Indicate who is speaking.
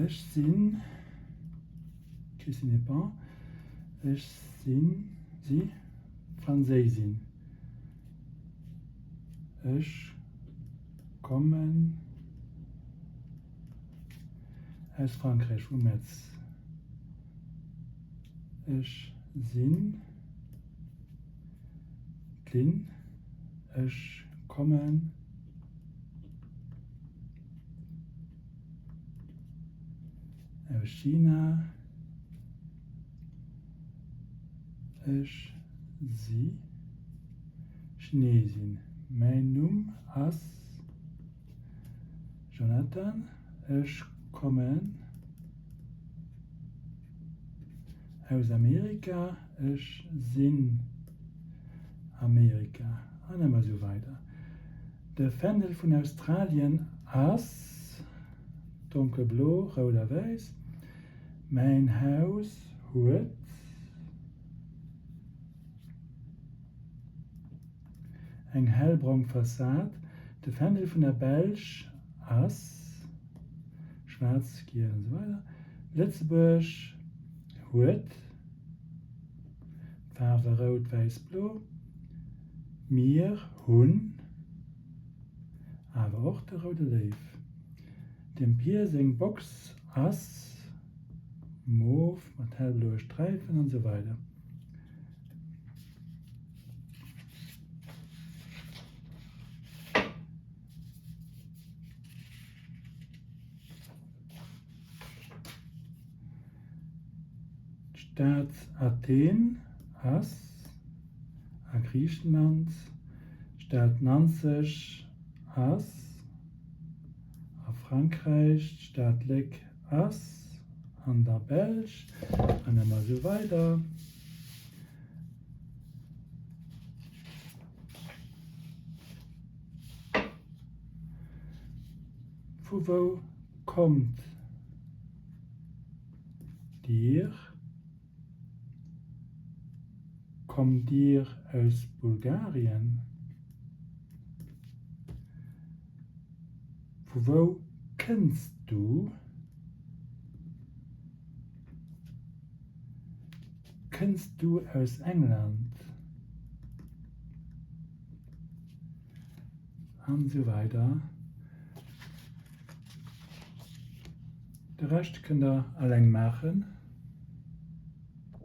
Speaker 1: Ech sinn Christine Eppan. Ech sinn si Franséisin. Ech kommen aus Frankräich, vu Metz. Ech sinn d'Lynn. Ech kommen. Aus China. Ech si Chinesin. Mäin Numm ass Jonathan. Ech kommen aus Amerika. Ech sinn Amerika. An ëmmer esou weider. De Fändel vun Australien ass donkelblo, rout a wäiss. Mäin Haus huet eng hellbrong Fassad. De Fändel vun der Belsch ass schwaarz, giel an esou weider. Lëtzebuerg huet d'Faarwe rout, wäiss, blo. Mir hunn awer och de Roude Léiw. Dem Pier seng Box ass mof mat hellbloe Sträifen an esou weider. D'Stad Athen ass a Griichenland. D'Stad Nanzeg ass a Frankräich. D'Stad Léck ass an der Belsch an ëmmer esou weider. Vu wou kommt Dir? Kommt Dir aus Bulgarien? Vu wou kënns du? Kënns du aus England? An esou weider. De Rescht kënnt der alleng maachen.